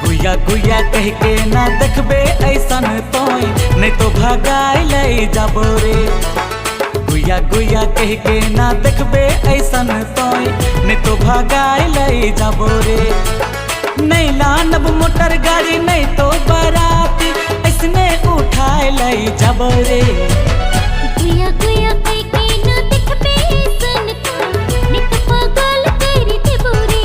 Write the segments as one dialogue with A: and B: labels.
A: गुया गुया कह के ना देखबे ऐसन तोय, नहीं तो भगाई ले जाबो रे। गुया गुया कह के ना देखबे ऐसन तोय, नहीं तो भगाई ले जाबो रे। नहीं लानब मोटर गाड़ी नहीं तो बाराती, ऐसने उठाए ले जाबो रे।
B: गुया गुया कह के ना देखबे ऐसन तोय, नहीं तो पागल कर देबो रे।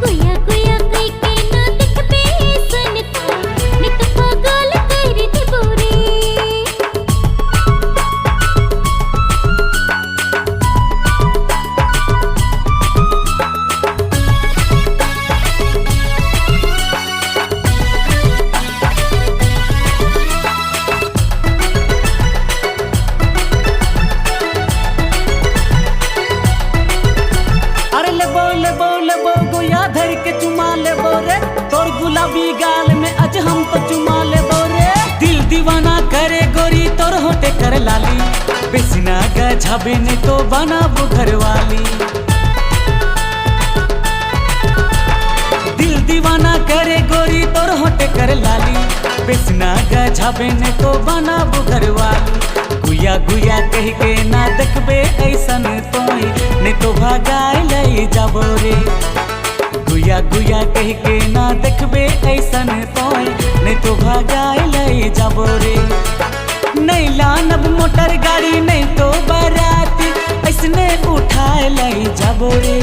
B: गुया गुया कह के ना देखबे ऐसन तोय, नहीं तो पागल कर देबो रे।
A: अरे लेबो लेबो लेबो गुया धर के चुमा लेबो रे, तोर गुलाबी गाल में आज हम तो चुमा लेबो रे। दिल दीवाना करे गोरी तोर होटे कर लाली, बेसना गझाबे नहीं तो बनाबो घरवाली। दिल दीवाना करे गोरी तोर होटे कर लाली, बेसना गझाबे नहीं तो बनाबो घरवाली। गुया गुया कह के ना देखबे ऐसन तोय, नहीं तो भगाई ले जाबो रे। गुया गुया कह के ना देखबे ऐसन तोय, नहीं तो भगाई ले जाबो रे। नहीं लानब मोटर गाड़ी नहीं तो बाराती, ऐसने उठाए ले जाबो रे।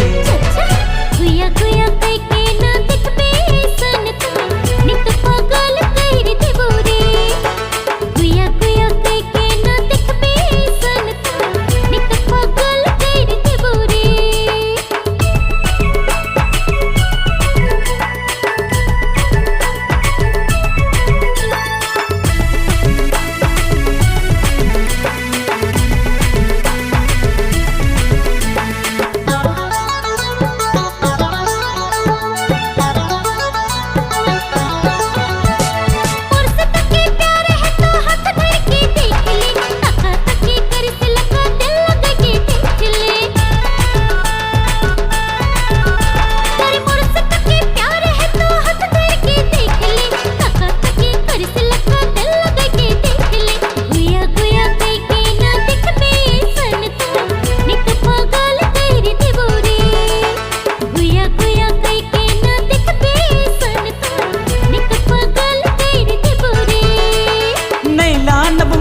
B: गुया गुया कह के ना देखबे ऐसन तोय, नहीं तो पागल कर देबो रे। गुया गुया कह के ना देखबे ऐसन तोय, नहीं तो पागल कर देबो रे।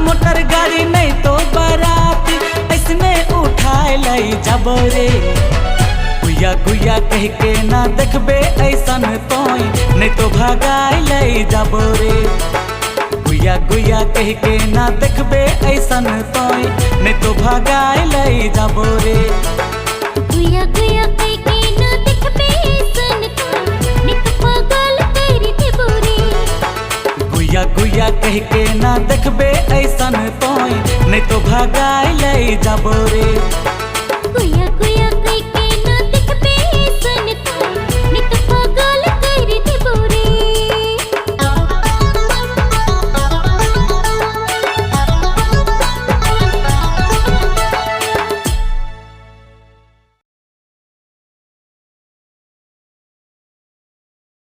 A: मोटर गाड़ी नहीं तो बाराती, ऐसने उठाए ले जाबो रे। गुया गुया कह के ना देखबे ऐसन तोय, नहीं तो भगाई ले जाबो रे। गुया गुया कह के ना देखबे ऐसन तोय, नहीं तो भगाई ले जाबो रे।
B: गुया गुया कह के ना देखबे ऐसन तोय, नहीं तो पागल कर देबो रे।
A: गुया गुया कह के ना देखबे ऐसन तोय, नहीं तो भगाई ले जाबो रे।